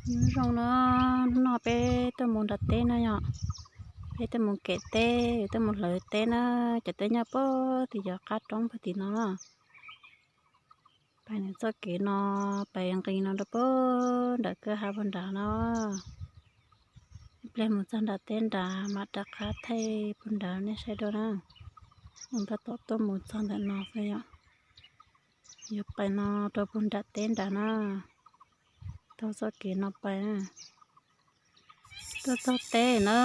Nyob zoo no, hnub no peb tuaj mus nram teb na yom. Peb tuaj mus kem teb, tuaj mus hlawv teb na. Cov teb nyob puag tim cov qab roob puag tim no na. Pais nws txoj kev no, pais nqis no rau puag nram kwj ha puag nrad no. Ib pliag mus txog nram teb nrad mam rov qab thaij puag nrad nej saib dua na. Tab tom tuaj mus txog ntawm no xwb yom. Yuav pais no rau puag nram teb nrad na. Taug txoj kev no pais na. Tuaj txog teb na.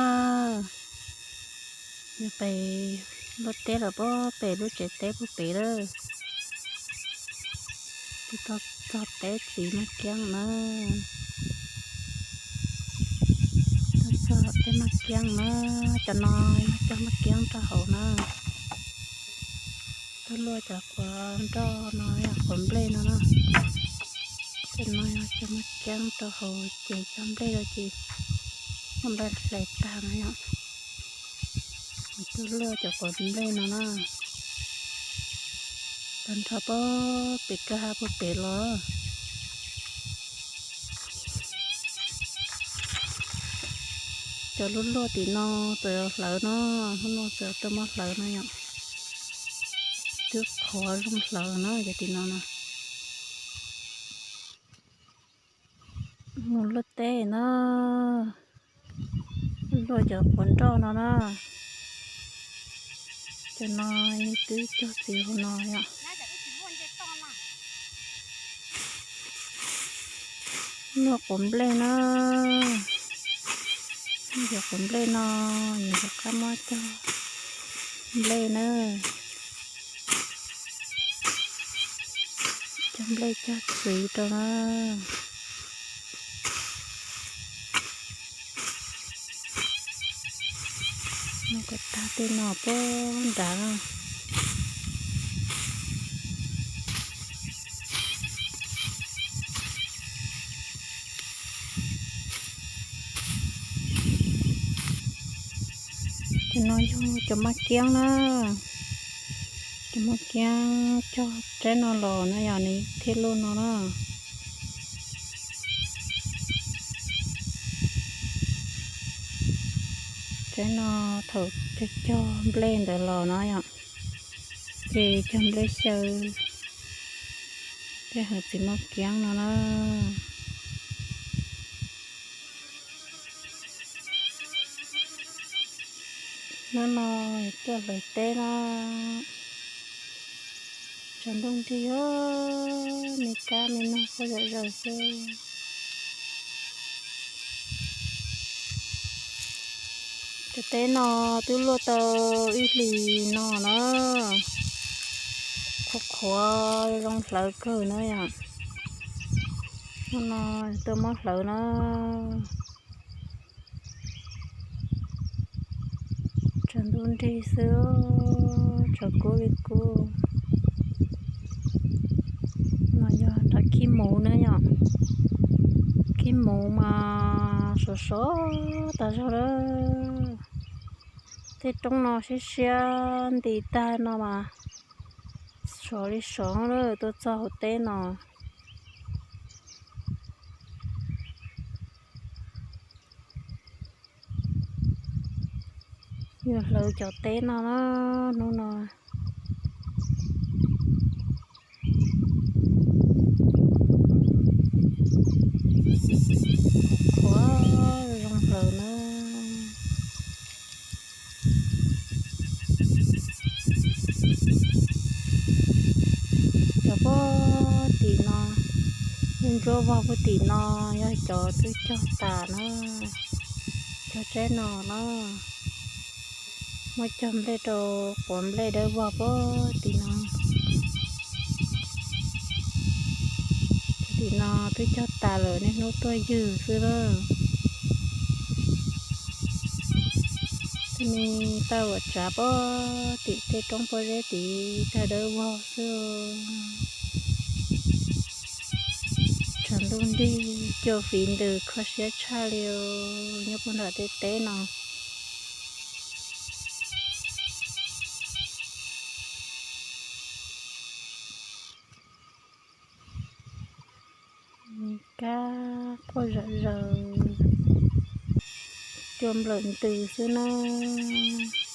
Yuav pais luaj teb los puag pem lub tsev teb puag pem lawm. Tuaj txog teb txiv Maj Kiab na. Tuaj txog teb Maj Kiab na. Cov no yog cog Maj Kiab rau hauv na. Tuaj luaj cov quav nroj no yog quav nplej no na. Cov no yog cog Maj Kiab rau hauv ces cog nplej rau ces muab nplej hlais tag no yom. Tuaj luaj cov quav nplej no na. Tag nrho puag pem kwj ha puag pem los. Cov luaj luaj tim no txawm hlawv no, hnub no txawm tuaj muab hlawv no yom. Twb qhuav zoo hlawv na cov tim no na. Mus luaj teb na, luaj cov quav nroj no na. Cov no twb cog txiv hauv no yom. Luaj quav nplej na. Cov quav nplej no, yus rov qab muab cog nplej na. Cog nplej cog txiv rau na. Nws kuj tag tej no puag nrad na. Cov no yog cov Maj Kiab na. Cov Maj Kiab cog tsaib no los no yog nws thiaj luaj no na. Tsaib no thaum cog cog nplej ntawd los no yom, ces cog nplej xyaw tej hawm txiv Maj Kiab no na. Hnub no tuaj hlawv teb na. Tshav ntuj nrig, me kab me noog quaj zom zaws xwb. Cov teb no twb luaj tau ib hlis no na, qhuav qhuav zoo hlawv kawg na yom. Hnub no tuaj muab hlawv na. Tshav ntuj nrig xwb, tshav kub li kub. No yog nram khib muv na yom. Khib muv mas sov sov tas zog lawm. Tej roob no siab siab nti tag no mas sov li sov lawm tuaj txog hauv teb no. Yus hlawv cov teb no na, hnub no qhuav zoo hlawv na. Cov puag tim no, ntsuab vog puag tim no yog cov twb cog tas na, cog tsaib no na. Muab cog nplej rau quav nplej dawb vog puag tim no. Tim no twb cog tas lawm, niaj hnub tuaj ywg xwb na. Tej me tauj uas tsav puag tim tej roob pob zeb tid tawg dawb vog xwb. Tshav ntuj nrig cuag fiv ntws kho siab tshaj li os, nyob puag nram tej teb no. Me kab Quaj zom zaws, cua nplawm ntws xwb nawb.